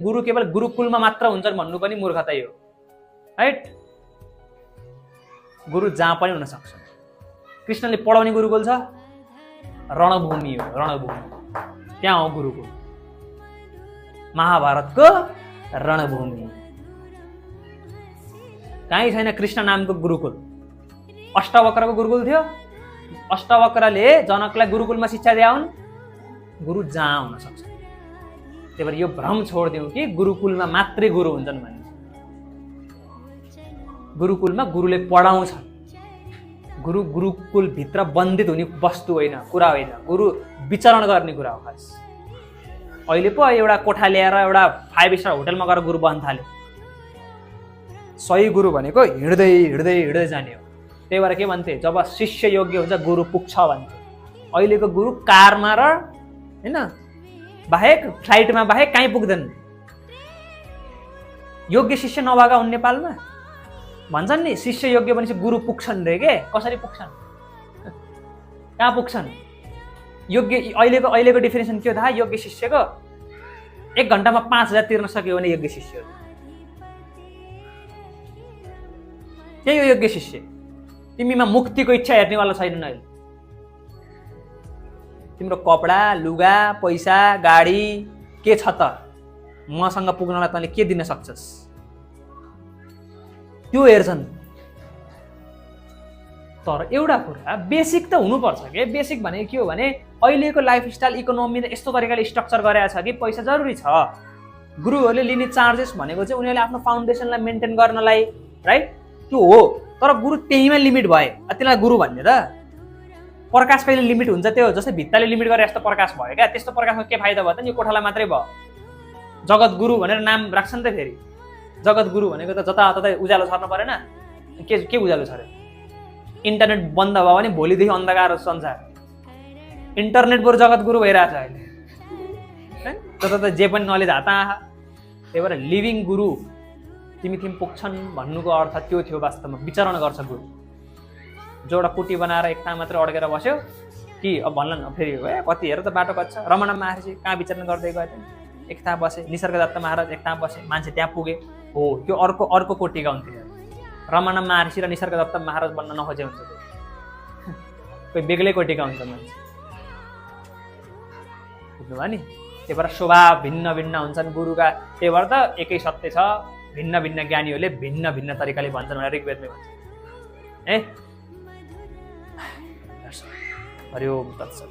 गुरु केवल गुरुकुलमा मात्र हुन्छन् भन्नु पनि मूर्खतै हो, राइट? गुरु जहाँ पनि हुन सक्छ। कृष्णले पढाउने गुरुकुल छ, रणभूमि हो, रणभूमि, त्यहाँ हो गुरुकुल, महाभारतको रणभूमि। कहीँ छैन कृष्ण नामको गुरुकुल। अष्टावक्रको गुरुकुल थियो, अष्टावक्रले जनकलाई गुरुकुलमा शिक्षा दियाउन्, गुरु जहाँ हुन सक्छ। त्यही भएर यो भ्रम छोडिदिउँ कि गुरुकुलमा मात्रै गुरु हुन्छन् भन्ने। गुरुकुलमा गुरुले पढाउँछ, गुरु गुरुकुलभित्र बन्दित हुने वस्तु होइन, कुरा होइन, गुरु विचरण गर्ने कुरा हो। खास अहिले पो एउटा कोठा ल्याएर एउटा 5 स्टार होटलमा गएर गुरु बन्न थाल्यो। सही गुरु भनेको हिँड्दै हिँड्दै हिँड्दै जाने हो। त्यही भएर के भन्थे, जब शिष्य योग्य हुन्छ गुरु पुग्छ भन्थे। अहिलेको गुरु कारमा र हैन बाहेक, फ्लाइटमा बाहेक कहीँ पुग्दैन। योग्य शिष्य नभएका हुन् नेपालमा। भन्छन् नि शिष्य योग्य भनेपछि गुरु पुग्छन् रे के। कसरी पुग्छन्, कहाँ पुग्छन्? योग्य अहिलेको डेफिनेसन के हो थाहा? योग्य शिष्यको 1 घण्टामा 5000 तिर्न सक्यो भने योग्य शिष्य हो। त्यही हो योग्य शिष्य। तिमीमा मुक्तिको इच्छा हेर्नेवाला छैनन् अहिले। तिम्रो कपडा, लुगा, पैसा, गाडी के छ त? मसँग पुग्नलाई तँले के दिन सक्छस्? त्यो हेर्छन्। तर एउटा कुरा बेसिक त हुनुपर्छ के। बेसिक भनेको के हो भने अहिलेको लाइफस्टाइल इकोनोमी यस्तो तरिकाले स्ट्रक्चर गरेको छ कि पैसा जरुरी छ। गुरुहरूले लिने चार्जेस भनेको चाहिँ उनीहरूले आफ्नो फाउन्डेसनलाई मेन्टेन गर्नलाई, राइट? त्यो हो। तर गुरु त्यहीमा लिमिट भए त्यसलाई गुरु भन्ने त। प्रकाश कहिले लिमिट हुन्छ? त्यो जस्तै भित्ताले लिमिट गरे जस्तो प्रकाश भयो क्या। त्यस्तो प्रकाशमा के फाइदा भयो त? यो कोठालाई मात्रै भयो। जगत गुरु भनेर नाम राख्छन् त फेरि। जगत गुरु भनेको त जताततै उज्यालो छर्न परेन? के उज्यालो छर्यो? इन्टरनेट बन्द भयो भने भोलिदेखि अन्धकार संसार। इन्टरनेट बरु जगत गुरु भइरहेछ अहिले, जताततै जे पनि नलेज हात आहा। त्यही भएर लिभिङ गुरु तिमी पुग्छन् भन्नुको अर्थ त्यो थियो वास्तवमा। विचरण गर्छ गुरु। जो एउटा कुटी बनाएर एक ठाउँ मात्रै अड्केर बस्यो कि अब भन्लन फेरि कति हेर त बाटो कच्छ। रमण महर्षि कहाँ विचरण गर्दै गए? एक ठाउँ बसे। निसर्गदत्त महाराज एक ठाउँ बसे, मान्छे त्यहाँ पुगे। हो, त्यो अर्को कोटिका हुन्थ्यो। रमण महर्षि र निसर्गदत्त महाराज बन्न नखोजे हुन्छ। कोही बेग्लै कोटिका हुन्छ मान्छे, बुझ्नुभयो नि? त्यही भएर स्वभाव भिन्न भिन्न हुन्छन् गुरुका। त्यही भएर त एकै सत्य छ, भिन्न भिन्न ज्ञानीहरूले भिन्न भिन्न तरिकाले भन्छन् भनेर ऋग्वेदमै भन्छ। हरि ओम तत्सत्।